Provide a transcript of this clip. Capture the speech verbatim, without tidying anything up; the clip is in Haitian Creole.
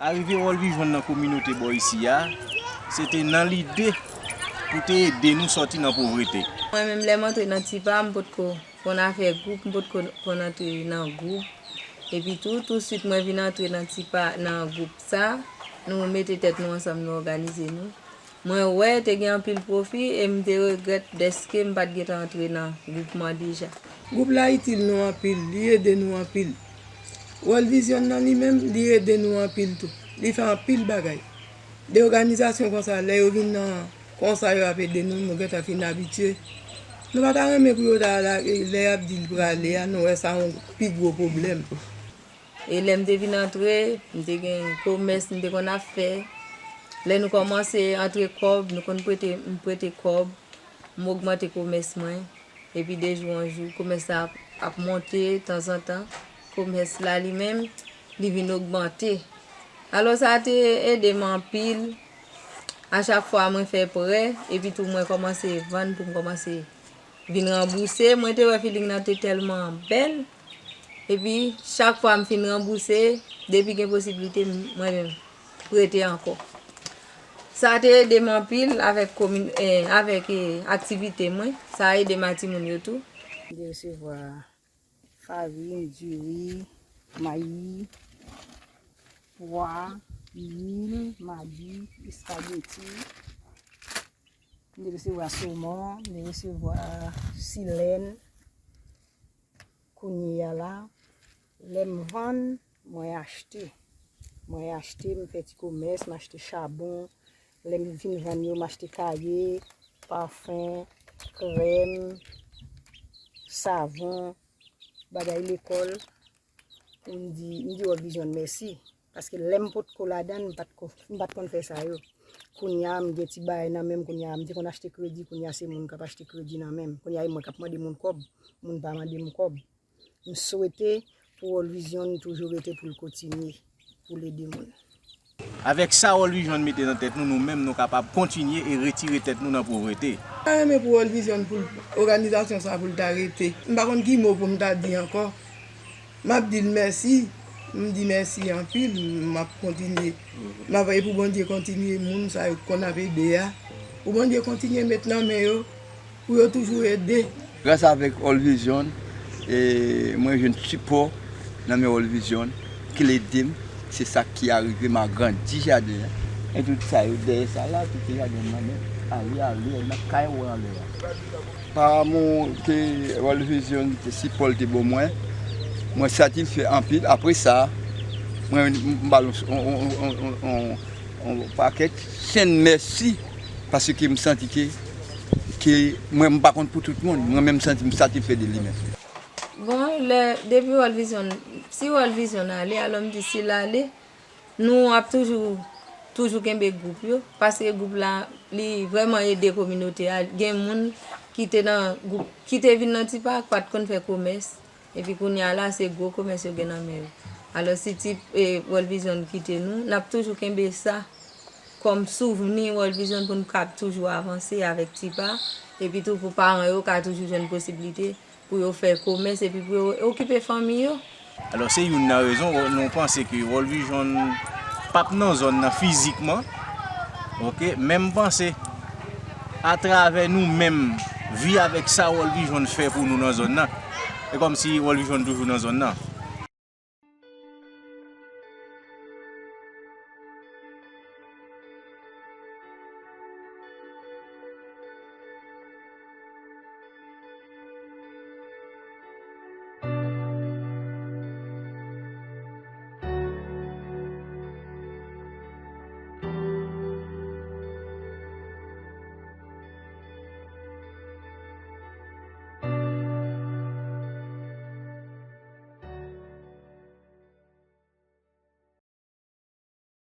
Arive World Vision nan kominote bò isi a, se te nan lide pou te ede nou sòti nan povrete. Mwen menm, lè m antre nan Tipa, m potko konn afè gwoup, m potko konn antre nan gwoup. Epi tou, tousuit mwen vin antre nan Tipa, nan gwoup sa, nou mete tèt nou ansanm, nou òganize nou. Mwen wè te gen anpil pwofi e m te regrèt dèske m pa t gentan antre nan gwoupman deja. Gwoup la itil nou anpil, li ede nou anpil. World Vision nan li menm, li ede nou anpil tou. Li fè anpil bagay. De òganizasyon konsa, lè yo vin nan konsa, yo ap ede nou, nou gentan fin abitye. Nou pa ta renmen pou yo ta la, e lè y ap di l prale a, nou wè sa yon pi gwo pwoblèm. E lè m te vin antre, m te gen komès m te konn ap fè. Lè nou kòmanse antre kòb, nou konn prete, m prete kòb, m ogmante komès mwen. Epi de jou an jou, komès la ap, ap monte tanzantan. Komès la li menm, li vin ogmante. Alò sa te ede m anpil. A chak fwa mwen fè prè, epi tou mwen kòmanse vann pou m kòmanse vin ranbouse. Mwen te wè feeling nan te tèlman bèl. Epi, chak fwa m fin ranbouse, depi gen posiblite, m, mwen menm, prete ankò. Sa te ede m anpil avèk komin-, eh, avèk, eh, aktivite mwen. Sa ede m ak timoun yo tou. M te resevwa farin, diri, mayi, pwa, lwil, magi, espageti. M te resevwa somon, m te resevwa silèn. Kounye a la, lè m vann, mwen achte. Mwen achte, m fè ti komès, m achte chabon. Lè m fin vann yo, m achte kaye, pafen, krèm, savon, bagay lekòl. M di, m di World Vision mèsi. Paske lè m potko ladan, m pa t ko, m pa t konn fè sa yo. Kounye a, m gen ti bagay nan men m, kounye a, m te konn achte kredi, kounye a, se moun k ap achte kredi nan men m. Kounye a, e mwen k ap mande moun kòb, moun pa mande m kòb. M swete pou World Vision toujou rete pou l kontinye, pou l ede moun. Avèk sa World Vision mete nan tèt nou, nou menm, nou kapab kontinye e retire tèt nou nan povrete. M ta renmen pou World Vision, pou l, òganizasyon sa, pou l ta rete. M pa konn ki mo pou m ta di ankò. M ap di l mèsi. M di mèsi anpil. M ap kontinye. M ap, e pou Bondye kontinye moun sa yo k konn ap ede a. Pou Bondye kontinye met nan men yo, pou yo toujou ede. Gras avèk World Vision, e mwen jwenn sipò nan men World Vision, ki l ede m. Se sa ki arive m a grandi jaden an. E tout sa yo dèyè sa la, tout se jaden m nan men. Ale, ale, nan kay ou anlè a. Paramou ke World Vision te sipò l te ban mwen, mwen satisfè anpil. Apre sa, mwen m ba l yon, yon, yon pakèt chenn mèsi, paske m santi ke, ke mwen m pa konn pou tout moun. Mwen menm m santi m satisfè de li menm. Bon, lè, depi World Vision, si World Vision ale, alò m di si l ale, nou ap toujou, toujou kenbe gwoup yo, paske gwoup la, li vrèman ede kominote a. Gen moun ki te nan gwoup, ki te vin nan Tipa, k pa t konn fè komès, epi kounye a la, se gwo komès yo gen nan men yo. Alò, si ti, e, World Vision kite nou, n ap toujou kenbe sa kòm souvni World Vision pou n kab toujou avanse avèk Tipa, epi tou pou paran yo ka toujou jwenn posiblite pou yo fè komès epi pou yo okipe fanmi yo. Alò, se youn nan rezon nou panse ke World Vision p ap nan zòn nan fizikman, oke, men m panse atravè nou menm, vi avèk sa World Vision fè pou nou nan zòn nan, e kòmsi World Vision toujou nan zòn nan.